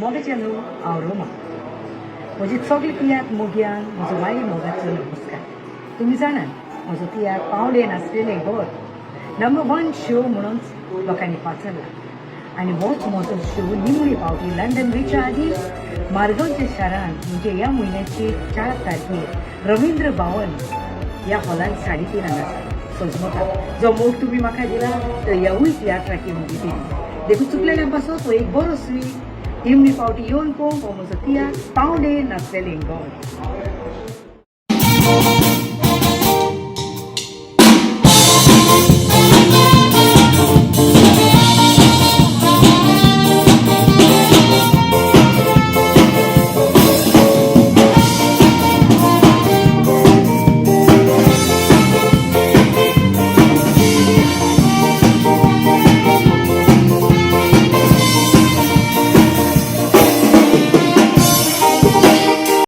मोगाचे न्हू, हांव रोमा. म्हजी सगळे तियात्र मोगयान म्हजो माई मोगाचो नमस्कार. तुमी जाणात, म्हजो तियात्र पावणे नासलेलें घर नंबर वन शो म्हणून लोकांनी पाचारला आनी होच म्हजो शो निमणी फावटी लंडन वयच्या आदी मारगांवच्या शारांत, म्हणजे ह्या म्हयन्याची 4 तारखेर रवींद्र भवन ह्या हॉलान 3:30 आसा सजमता. जो मोग तुमी म्हाका दिला तो ह्यावूय तियात्राक येवन दितली. देखून चुकलेल्या पासत हो एक बरो सुई. निमणी फावटी येवन पळोवंक हो म्हजो तियात्र पावणे नासलेलें घर.